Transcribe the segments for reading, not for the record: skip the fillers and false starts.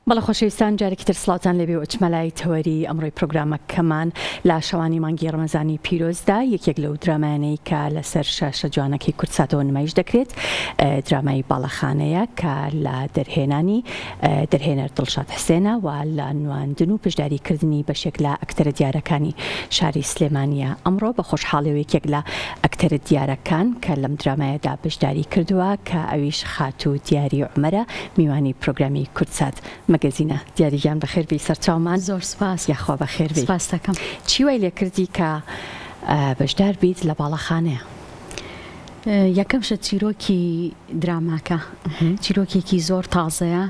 بەڵێ خۆشەویستان جارێکی تر سڵاوتان لێبێ و ئەچمە لای تەوەری ئەمڕۆی پرۆگرامەکەمان لە شەوانی مانگی ڕەمەزانی پیرۆزدا یەکێک لەو درامایانەی کە لەسەر شاشە جوانەکەی کوردساتەوە نمایش دەکرێت درامای باڵەخانەیە کە لە دەرهێنانی دەرهێنەر دڵشاد حسێنە و لە نواندن و پشداری کردنی بەشێک لە ئەکتەرە دیارەکانی شاری سلێمانیە ئەمڕۆ بە خۆشحاڵیەوە یەکێک لە ئەکتەرە دیارەکان کە لەم درامایەدا بەشداری کردووە کە ئەویش خاتوو دیاری عومەرە میوانی پرۆگرامی کوردسات مەگەزینە. دیاری گیان بەخێر بێی سەرچاومان. زۆر سوپاس. یاخوا بەخێر بێی. سوپاست دەکەم. چی وای لێکردی کە بەشدار بیت لە باڵەخانەیە؟ یەکەم شت چیرۆکی دراماکە چیرۆکێکی زۆر تازەیە،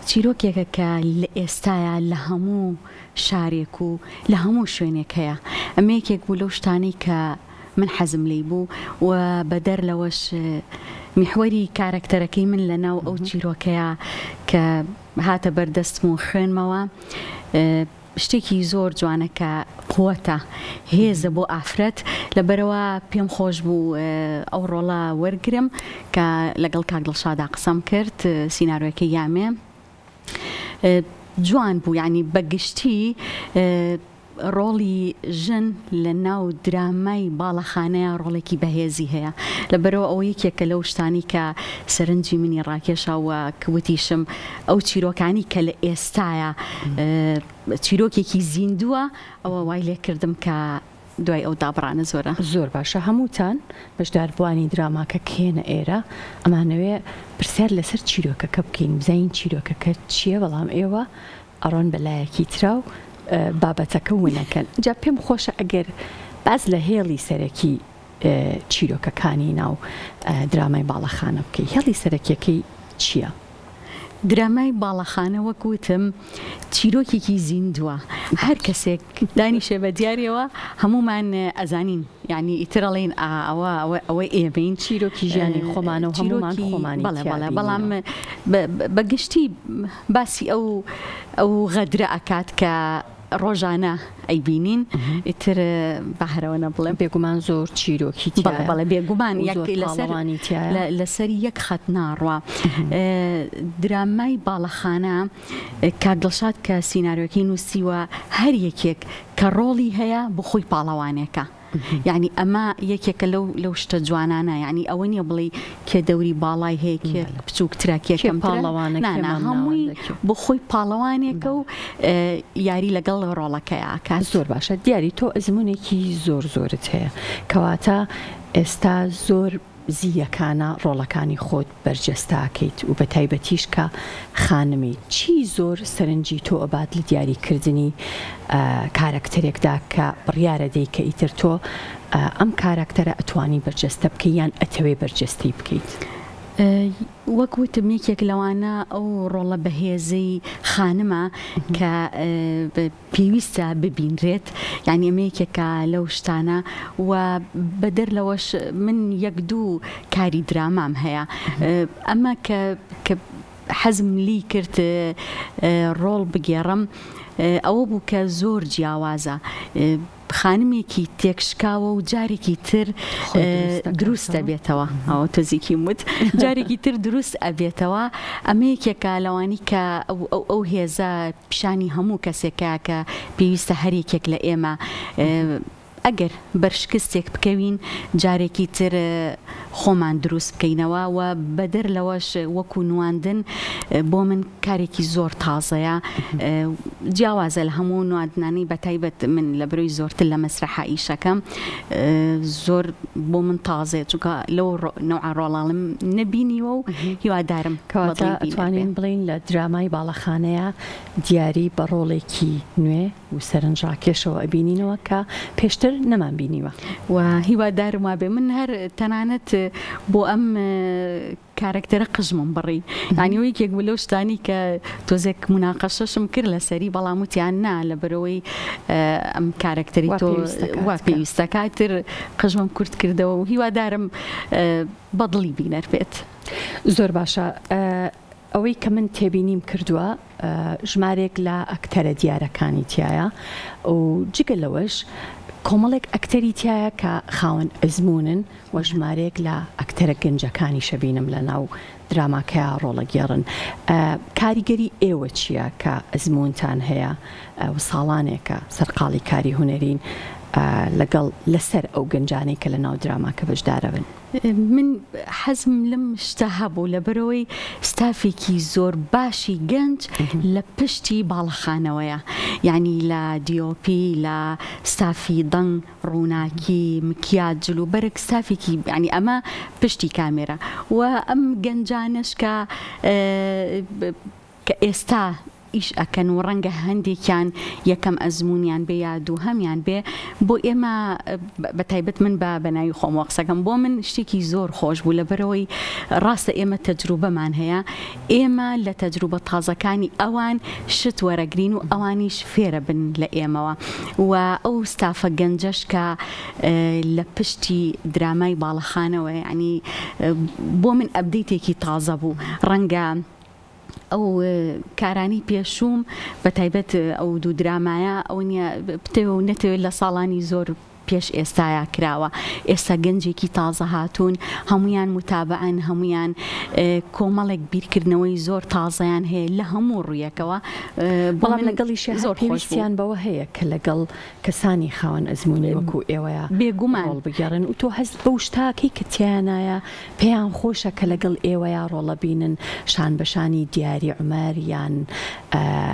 چیرۆکێکە کە لە ئێستایا لە هەموو شارێک و لە هەموو شوێنێک هەیە. ئەمە یەکێک بوو لەو شتانەی کە من حەزم لێی بوو و بەدەر لەوەش میحوەری کارەکتەرەکەی من لە ناو ئەو چیرۆکەیا کە هاتە بەر دەستم و خوێنمەوە شتێکی زۆر جوانە کە قوتە هێزە بۆ ئافرەت لەبەرەوە پێم خۆش بوو ئەو ڕۆڵە وەرگرم کە لەگەڵ کاک دڵشادا قسەم کرد سیناریۆکەی یامێ جوان بوو یانی بە گشتی ڕۆڵی ژن لە ناو درامای باڵەخانەیا ڕۆڵێکی بەهێزی هەیە لەبەرئەوە ئەوە یەکێکە لەو شتانەی کە سەرنجی منی ڕاکێشا و وتیشم ئەو چیرۆکانی کە لە ئێستایا چیرۆکێکی زیندووە ئەوە وای لێکردم کە دوای ئەو دابڕانە زۆرە. زۆر باشە هەمووتان بەشداربووانی دراماکە کێنە ئێرە ئەمانەوێ پرسیار لەسەر چیرۆکەکە بکەین بزانین چیرۆکەکە چیە بەڵام ئێوە ئەڕۆن بە لایەکی ترا و بابەتەکە ونەکەن جا پێم خۆشە ئەگەر باس لە هێڵی سەرەکی چیرۆکەکانی ناو درامای باڵەخانە بکەی هێڵی سەرەکیەکەی چیە؟ درامای باڵەخانە وەک وتم چیرۆکێکی زیندووە هەر کەسێک دانیشێ بە دیاریەوە هەموومان ئەزانین یانی ئیتر ئەڵێین ئا ئەوە ئەوە ئەوە ئێمەین چیرۆکی ژیانی خۆمانە و هەموومان چیرۆکی خۆمانی بەڵێ تیا بەڵێ بەڵام بینیوە. بە بە گشتی باسی ئەو ئەو غەدرە ئەکات کە ڕۆژانە ئەیبینین ئیتر با هەرەوەنە بڵێم. بێگومان زۆر چیرۆکی بەڵێ تیایە بەڵێ بێگومان و یەک زۆر لەسەر پاڵەوانی تیایە. لە لەسەر یەک خەت ناڕوا. درامای باڵەخانە کاک دڵشاد کە سیناریۆکەی نووسیوە هەر یەکێک کە ڕۆڵی هەیە بۆ خۆی پاڵەوانێکە. یانی ئەمە یەکێکە لەو لەو شتە جوانانە یانی ئەوە نییە بڵێی کێ دەوری باڵای هەیە کێ بچووکترە کێ کێ کەمترە پاڵەوانە نا کێ نا هەمووی مامناوەندە کێ بۆ خۆی پاڵەوانێکە و یاری لەگەڵ ڕۆڵەکەیا ئەکات. زۆر باشە دیاری تۆ ئەزموونێکی زۆر زۆرت هەیە کەواتە ئێستا زۆر زیرەکانە ڕۆڵەکانی خۆت بەرجەستە ئەکەیت و بەتایبەتیش کە خانمی، چی زۆر سەرنجی تۆ ئەبات لە دیاری کردنی کارەکتەرێکدا کە بڕیارەدەی کە ئیتر تۆ ئەم کاراکتەرە ئەتوانی بەرجەستە بکەی یان ئەتەوێ بەرجەستەی بکەیت؟ وەک وتم یەکێک لەوانە ئەو ڕۆڵە بەهێزەی خانمە کە پێویستە ببینرێت یانی ئەمە یەکێکە لەو شتانە و بەدەر لەوەش من یەک دوو کاری درامام هەیە ئەمە کە کە حەزم لی کرد ڕۆڵ بگێڕم ئەوە بوو کە زۆر جیاوازە خانمێکی تێکشکاوە و جارێکی تر دروست ئەبێتەوە ئەوە تۆزێکیم وت جارێکی تر دروست ئەبێتەوە ئەمە یەکێکە لەوانی کە ئەو هێزە پیشانی هەموو کەسێکە کە پێویستە هەر یەکێک لە ئێمە ئەگەر بەر شکستێک بکەوین جارێکی تر خۆمان دروست بکەینەوە و بەدەر لەوەش وەکو نواندن بۆ من کارێکی زۆر تازەیە جیاوازە لە هەموو نواندنانەی بەتایبەت من لە برۆی زۆرتر لە مەسرەحا ئیشەکەم زۆر بۆ من تازەیە چونکە لەو نەوعە ڕۆڵاڵم نەبینیوە و هیوادارم کەواتە بەدڵی بینەر بێ. ئەتوانین بڵێین لە درامای باڵەخانەیە دیاری بە ڕۆڵێکی نوێ و سەرنجڕاکێشەوە ئەبینینەوە کە پێشتر نەمان بینیوە. و هیوادارم وابێ من هەر تەنانەت بۆ ئەم کارەکتەرە قژمم بڕی یانی ئەوە یەکێک بوو لەو شتانەی کە تۆزێک موناقەشەشم کرد لەسەری بەڵام وتیان نا لەبەرئەوەی ئەم کارەکتەری وا تۆ پێویستەکات وا کە. پێویستەکات تر قژمم کورت کردەوە و هیوادارم بەدڵی بینەر بێت. زۆر باشە ئەوەی کە من تێبینیم کردووە ژمارێک لە ئەکتەرە دیارەکانی تیایە و جگە لەوەش کۆمەڵێک ئەکتەری تیایە کە خاوەن ئەزموونن و ژمارەیەک لە ئەکتەرە گەنجەکانیش ئەبینم لە ناو. دراماکەیا ڕۆڵەگێڕن. کاریگەری ئێوە چییە کە ئەزموونتان هەیە و ساڵانێکە سەرقاڵی کاری هونەرین لەگەڵ لەسەر ئەو گەنجانەی کە لەناو دراماکە بەشدارەبن؟ من حەزم لەم شتە هەبوو لەبەرئەوەی ستافێکی زۆر باشی گەنج لە پشتی باڵەخانەوەیە یانی لە DOP لە ستافی دەنگ ڕووناکی مکیاج جل و بەرگ ستافێکی یانی ئەمە پشتی کامێرا و ئەم گەنجانەش کە کە ئێستا ئیش ئەکەن و ڕەنگە هەندێکیان یەکەم ئەزموونیان بێ یا دووهەمیان بێ بۆ ئێمە بە تایبەت من بە بە ناوی خۆمەوە قسەکەم بۆ من شتێکی زۆر خۆش بوو لەبەرئەوەی ڕاستە ئێمە تەجروبەمان هەیە ئێمە لە تەجروبە تازەکانی ئەوان شت وەرەگرین و ئەوانیش فێرە بن لە ئێمەوە و ئەو ستافە گەنجەش کە لە پشتی درامای باڵەخانەوە یانی بۆ من ئەبدەیتێکی تازە بوو ڕەنگە ئەو کارانەی پێشووم بە تایبەت ئەو دوو درامایە ئەوە نییە بتەوێ و نەتەوێت لە ساڵانی زۆر پێش ئێستایا کراوە ئێستا گەنجێکی تازە هاتوون هەمویان متابعن هەمویان کۆمەڵێک بیرکردنەوەی زۆر تازەیان هەیە لە هەموو ڕوویەکەوە بەڵام لەگەڵیشیا هەر پێویستیان بەوە هەیە کە لەگەڵ کەسانی خاوەن ئەزموونی وەکو ئێوەیە بێگومان ڕۆڵ بگێڕن و تۆ هەست بەو شتاکەی کە تیایانایە پێیان خۆشە کە لەگەڵ ئێوەیا ڕۆڵە بینن شان بە شانی دیاری عومەر یان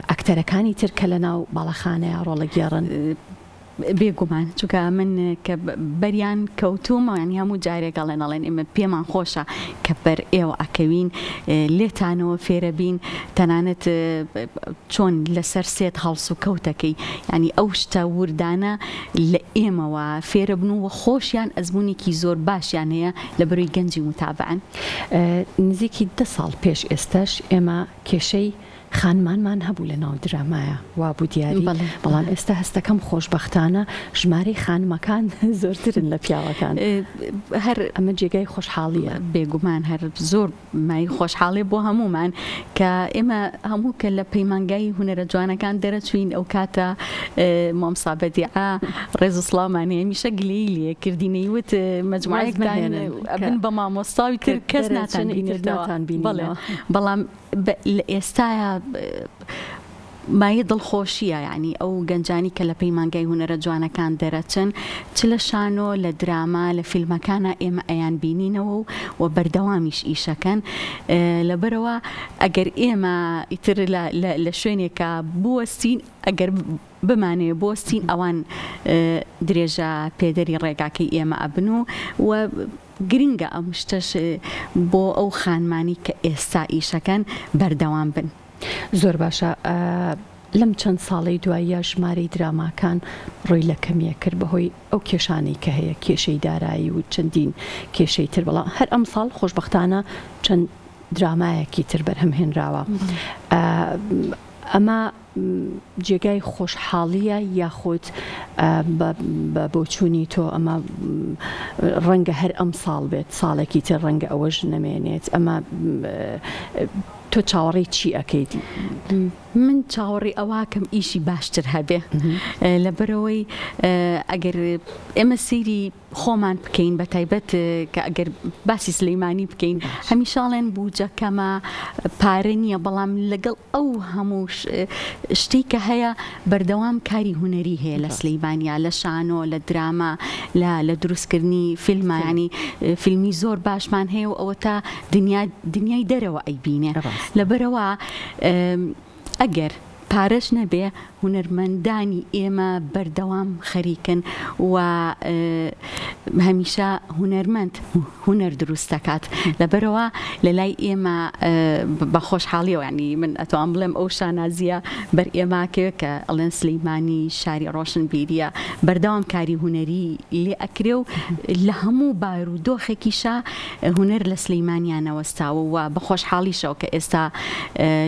ئەکتەرەکانی تر کە لەناو باڵەخانەیا ڕۆڵەگێڕن؟ بێگومان چونکە من کە بەریان کەوتووم یانی هەموو جارێک ئەڵێن ئەڵێن ئێمە پێمان خۆشە کە بەر ئێوە ئەکەوین لێتانەوە فێرەبین تەنانەت چۆن لەسەر سێت هەڵسوکەوتەکەی یانی ئەو شتە وردانە لە ئێمەوە فێرەبن و خۆشیان ئەزموونێکی زۆر باشیان هەیە لەبەرەی گەنجی موتابعن. نزیکی دە ساڵ پێش ئێستاش ئێمە کێشەی خانمانمان هەبوو لە ناو درامایا وابوو دیاری بەڵام ئێستا هەستەکەم خۆشبەختانە ژمارەی خانمەکان زۆرترن لە پیاوەکان هەر ئەمە جێگای خۆشحاڵیە. بێگومان هەر زۆر مایەی خۆشحاڵیە بۆ هەموومان کە ئێمە هەموو کە لە پەیمانگای هونەرە جوانەکان دەرەچووین ئەو کاتە مامۆستا بەدیعە ڕێز و سڵاومان هەیە هەمیشە گلەیی لێ کردین ئەیوت مەجموعەیەکتان ئەبن بە مامۆستا و ئیتر کەس ناتان بینێتەوە بەڵام لە ئێستایا مایەی دڵخۆشییە یانی ئەو گەنجانی کە لە پەیمانگای هونەرە جوانەکان دەرەچن چ لە شانۆ لە دراما لە فیلمەکانا ئێمە ئەیان بینینەوە و و بەردەوامیش ئیشەکەن لەبەرئەوە ئەگەر ئێمە ئیتر لە لە شوێنێکا بوەستین ئەگەر بمانەوێ بوەستین ئەوان درێژە پێدەری ڕێگاکەی ئێمە ئەبن و و گرنگە ئەم شتەش بۆ ئەو خانمانی کە ئێستا ئیشەکەن بەردەوام بن. زۆر باشە لەم چەند ساڵەی دواییە ژمارەی دراماکان ڕووی لە کەمیە کرد بەهۆی ئەو کێشانەی کە هەیە کێشەی دارایی و چەندین کێشەی تر بەڵام هەر ئەمساڵ خۆشبەختانە چەند درامایەکی تر بەرهەم هێنراوە ئەمە جێگای خۆشحاڵییە یاخود بە بۆچوونی تۆ ئەمە ڕەنگە هەر ئەمساڵ بێت ساڵێکی تر ڕەنگە ئەوەش نەمێنێت ئەمە تۆ چاوەڕێی چی ئەکەیت؟ من چاوەڕێی ئەوەکەم ئیشی باشتر هەبێ لەبەرئەوەی ئەگەر ئێمە سەیری خۆمان بکەین بە تایبەت کە ئەگەر باسی سلەیمانی بکەین هەمیشە ئەڵێن بوجە کەمە پارە نییە بەڵام لەگەڵ ئەو هەموو شتەی کە هەیە بەردەوام کاری هونەری هەیە لە سلەیمانیا لە شانۆ لە دراما لە لە دروستکردنی فیلمە ینی فیلمی زۆر باشمان هەیە و ئەوە تا دنیا دنیای دەرەوە ئەیبینێ لەبەرەوە ئەگەر پارەش نەبێ هونەرمەندانی ئێمە بەردەوام خەریکن و هەمیشە هونەرمەند هونەر دروست دەکات لەبەرئەوە لەلای ئێمە بە خۆشحاڵیەوە یانی من ئەتوانم بڵێم ئەو شانازیە بەر ئێمە ئەکەوێ کە ئەڵێن سلیمانی شاری ڕۆشنبیریە بەردەوام کاری هونەری لێ ئەکرێ و لە هەموو بارودۆخێکیشا هونەر لە سلیمانیا نەوەستاوە و بە خۆشحاڵیشەوە کە ئێستا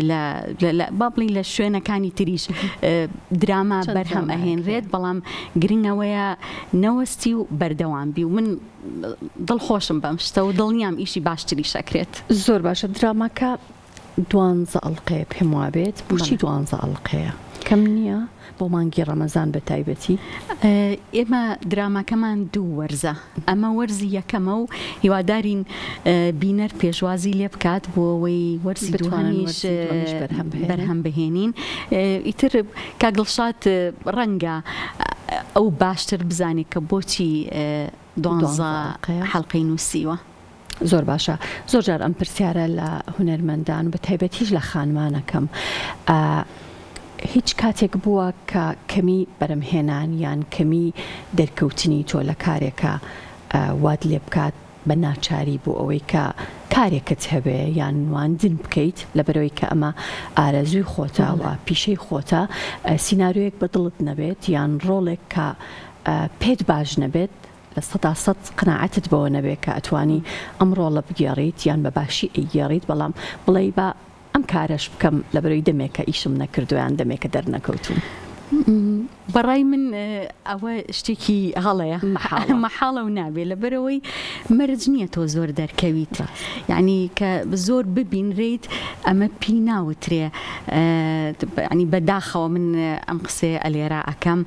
لە با بڵێین لە شوێنەکانی تریش دراما بەرهەم ئەهێنرێت بەڵام گرنگ ئەوەیە نەوەستی و بەردەوام بی و من دڵخۆشم بەم شتە و دڵنیام ئیشی باشتریش ئەکرێت. زۆر باشە دراماکە. دوانزە ئەڵقەیە پێم وابێت بۆچی دوانزە ئەڵقەیە کەم نییە بۆ مانگی ڕەمەزان بە تایبەتی؟ ئێمە دراماکەمان دوو وەرزە ئەمە وەرزی یەکەمە و هیوادارین بینەر پێشوازی لێ بکات بۆ ئەوەی وەرزی دووهەمیش بەرهەم بهێنین ئیتر کاک دڵشاد ڕەنگە ئەو باشتر بزانێت کە بۆچی دوانزە حەڵقەی نووسیوە. زۆر باشە زۆر جار ئەم پرسیارە لە هونەرمەندان و بە تایبەتیش لە خانمان ئەکەم هیچ کاتێک بووە کە کەمی بەرەمهێنان یان کەمی دەرکەوتنی تۆ لە کارێکە وات لێ بکات بە ناچاری بۆ ئەوەی کە کارێکت هەبێ یان نواندن بکەیت لەبەرەوەی کە ئەمە ئارەزووی خۆتە و پیشەی خۆتە سیناریۆیەک بە دڵت نەبێت یان ڕۆڵێک کە پێت باش نەبێت 100% قەناعەتت بەوە نەبێ کە ئەتوانی ئەم ڕۆڵە بگێڕیت یان بە باشی ئەیگێڕیت بەڵام بڵێی با ئەم کارەش بکەم لەبەرەوەی دەمێکە ئیشم نەکردووە یان دەمێکە دەرنەکەوتووم. بەڕای من ئەوە شتێکی هەڵەیە مەحاڵە و نابێ لەبەرئەوەی مەرج نییە تۆ زۆر دەرکەویت یانی کە زۆر ببینرێیت ئەمە پی ناوترێ یانی بەداخەوە من ئەم قسەیە ئەلێرا ئەکەم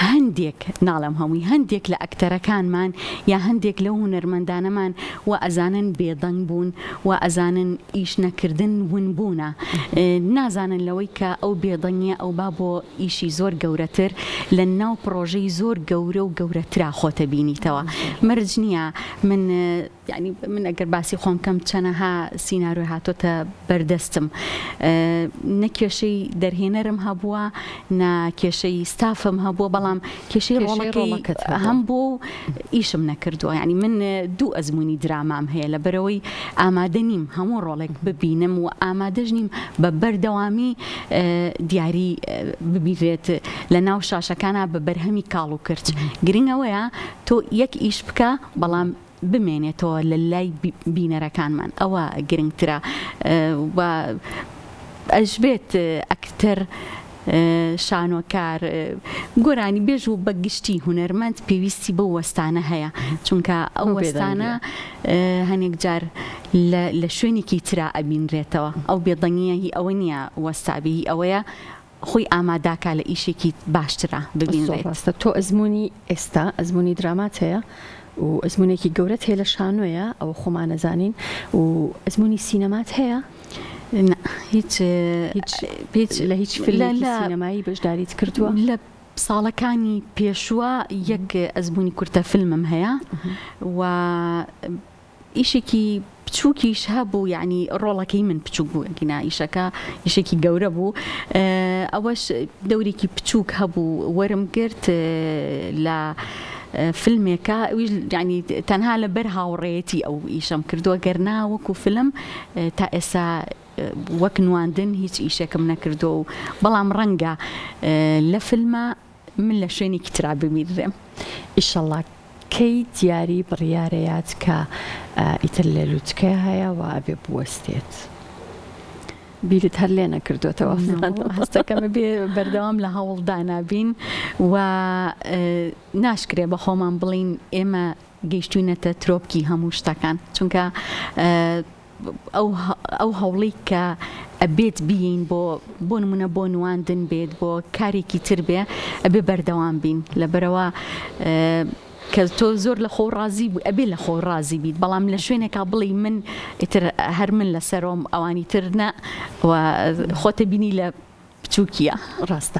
هەندێک ناڵێم هەمووی هەندێک لە ئەکتەرەکانمان یا هەندێک لەو هونەرمەندانەمان وا ئەزانن بێدەنگ بوون وا ئەزانن ئیش نەکردن ون بوونە نازانن لەوەی کە ئەو بێدەنگیە ئەوبا بۆ ئیشی زۆر گەورەتر لە ناو پڕۆژەی زۆر گەورە و گەورەترا خۆتە بینیتەوە مەرج نییە من یانی من ئەگەر باسی خۆم کەم چەنەها سیناریۆ هاتۆتە بەردەستم نە کێشەی دەرهێنەرم هەبووە نە کێشەی ستافم هەبووە بەڵام کێشەی ڕۆڵەکەی هەم بوو و ئیشم نەکردووە یعنی من دوو ئەزمموی درامام هەیە لە بەرەوەی ئامادە نیم هەموو ڕۆڵێک ببینم و ئامادەش نیم بە بەردەوامی دیاری ببیرێت لە ناو شاشەکانە بە بەرهەمی کاڵ و کرچ گرنگەوەیە تۆ یەک ئیش بکە بەڵام بمێنێتەوە لە لای بینەرەکانمان ئەوە گرنگترە و ئەشبێت ئەکتەر شانۆکار گۆرانی بێژ و بە گشتی هونەرمەند پێویستی بەو وەستانە هەیە چونکە ئەو وەستانە هەنێک جار لە شوێنێکی ترا ئەبینرێتەوە ئەو بێدەنگیە هی ئەوە نییە وەستابی هی ئەوەیە خۆی ئاماداکا لە ئیشێکی باشترا ببینرێت. زۆر ڕاستە تۆ ئەزموونی ئێستا ئەزموونی درامات هەیە و ئەزموونێکی گەورەت هەیە لە شانۆیە ئەوە خۆمان ئەزانین و ئەزموونی سینەمات هەیە؟ نا هیچ هیچ هیچ لە هیچ فیلمێکی سینەمایی بەشداریت کردووە؟ لە ساڵەکانی پێشووە یەک ئەزموونی کورتە فیلمم هەیە و ئیشێکی بچووکیش هەبوو یانی ڕۆڵەکەی من بچووک بوو ئەگینا ئیشەکە ئیشێکی گەورە بوو ئەوەش دەورێکی بچووک هەبوو وەرم گرت لە فیلمێکە ئەویش یانی تەنها لەبەر هاوڕێیەتی ئەو ئیشەم کردووە گەرنا وەکو فیلم تا ئێستا وەک نواندن هیچ ئیشێکم نەکردووە و بەڵام ڕەنگە لە فیلمە من لە شوێنێکی ترا ببینرێم. ئیشەڵا کەی دیاری بڕیارەیات کە ئیتر لە لوتکەیا هەیە و ئەبێ بوەستێت؟ بیرت هەر لێ نەکردۆتەوە بزانم. هەستەکەم ئەبێ بەردەوام لە هەوڵدانا بین و ناشکرێ بە خۆمان بڵێین ئێمە گەیشتوینەتە ترۆپکی هەموو شتەکان چونکە ئەو هەوڵەی کە ئەبێت بیەین بۆ بۆ نمونە بۆ نواندن بێت بۆ کارێکی تر بێ ئەبێ بەردەوام بین لەبەرەوە کە تۆ زۆر لە خۆ ڕازی بوو ئەبێ لە خۆ ڕازی بیت بەڵام لە شوێنێکا بڵێی من ئیتر هەر من لەسەرۆم ئەوانی تر نا و خۆتە بینی لە بچوکیە. ڕاستە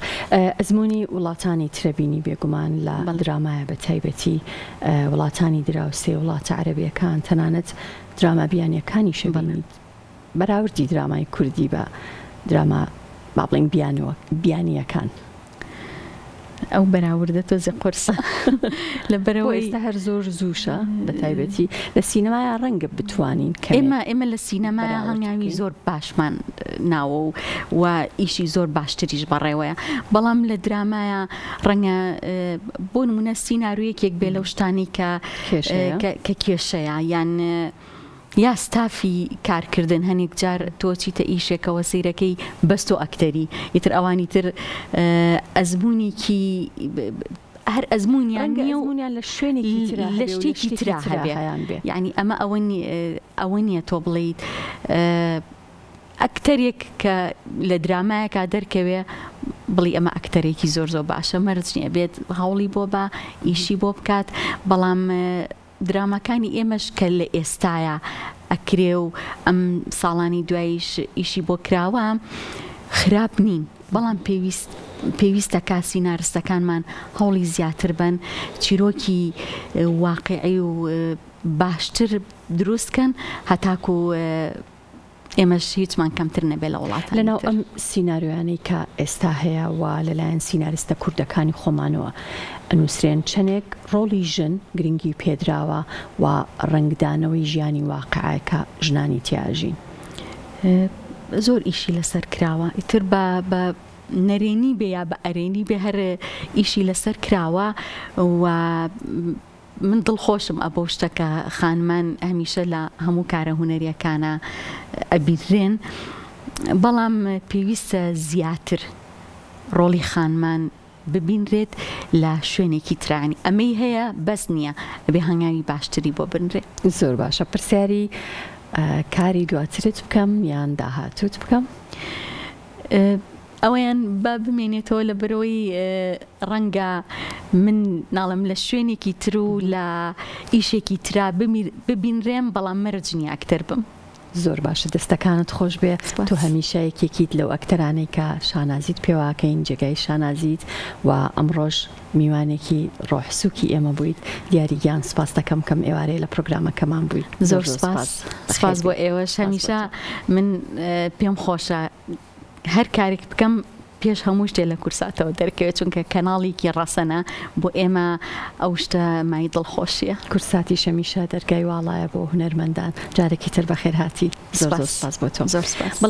ئەزموونی وڵاتانی ترە بینی بێگومان لە درامایە بە تایبەتی وڵاتانی دراوسێ وڵاتە عەرەبیەکان تەنانەت دراما بیانیەکانیشە بینیت بەراوردی درامای کوردی بە دراما با بڵێین بیانوە بیانیەکان. ئەو بەراوردە تۆزێ قورسە لەبەرئەوەی ئێستا هەر زۆر زووشە بە تایبەتی لە سینەمایا ڕەنگە بتوانین کەمێک ئێمە ئێمە لە سینەمایا هەنگاوی زۆر باشمان ناوە و و ئیشی زۆر باشتریش بەڕێوەیە بەڵام لە درامایا ڕەنگە بۆ نمونە سیناریۆیەکێک بێ لەو شتانەی کە کە کێشەیە یان یا ستافی کارکردن هەنێک جار تۆ چیتە ئیشێکەوە سەیرەکەی بەس تۆ ئەکتەری ئیتر ئەوانی تر ئەزموونێکی هەر ئەزموونیان نییە و ئەزموونیان لە شوێنێکی ترا لە شتێکی ترا هەبێ یانی ئەمە ئەوە ئەوە نییە تۆ بڵێیت. ئەکتەرێک کە لە درامایەکا دەرکەوێ بڵی ئەمە ئەکتەرێکی زۆر زۆر باشە مەرج نیە بێت هەوڵی بۆ با ئیشی بۆ بکات بەڵام دراماکانی ئێمەش کە لە ئێستایا ئەکرێ و ئەم ساڵانی دواییش ئیشی بۆ کراوە خراپ نین بەڵام پێویست پێویستە کا سینارستەکانمان هەوڵی زیاتر بەن چیرۆکی واقیعی و باشتر دروست کەن هەتاکو ئێمەش هیچمان کەمتر نەبێ لە وڵاتانی لەناو تر. ئەم سیناریۆیانەی کە ئێستا هەیە و لەلایەن سیناریستە کوردەکانی خۆمانەوە ئەنووسرێن چەنێک ڕۆڵی ژن گرنگی پێدراوە و ڕەنگدانەوەی ژیانی واقیعە کە ژنانی تیا ئەژین؟ زۆر ئیشی لەسەر کراوە ئیتر بە بە نەرێنی بێ یا بە ئەرێنی بێ هەر ئیشی لەسەر کراوە و من دڵخۆشم ئە بەو شتە کە خانمان هەمیشە لە هەموو کارە هونەریەکانا ئەبینرێن بەڵام پێویستە زیاتر ڕۆڵی خانمان ببینرێت لە شوێنێکی ترا یانی ئەمەی هەیە بەس نییە ئەبێ هەنگاوی باشتری بۆ بنرێ. زۆر باشە پرسیاری کاری دواترت بکەم یان داهاتووت بکەم؟ ئەوەیان با بمێنێتەوە لەبەرئەوەی ڕەنگە من ناڵێم لە شوێنێکی تر و لە ئیشێکی ترا ببینرێم بەڵام مەرج نییە ئەکتەر بم. زۆر باشە دەستەکانت خۆش بێ تۆ هەمیشە یەکێکیت لەو ئەکتەرانەی کە شانازیت پێوەکەین جێگای شانازیت و ئەمڕۆش میوانێکی ڕۆح سوکی ئێمە بوویت دیاری گیان سوپاست دەکەم کەم ئێوارەیە لە پرۆگرامەکەمان بووی زۆر سوپاس سوپاس بۆ ئێوەش هەمیشە من پێم خۆشە هەر کارێک بکەم پێش هەموو شتێ لە کورساتەوە دەرکەوێت چونکە کەناڵیکی ڕەسەنە بۆ ئێمە ئەو شتە مای دڵخۆشیە. کورساتیش هەمیشە دەرگای واڵایە بۆ هونەرمەندان جارێکی تر بەخێرهاتی زۆر زۆر سوپاس بۆ تۆ. زۆر سوپاس.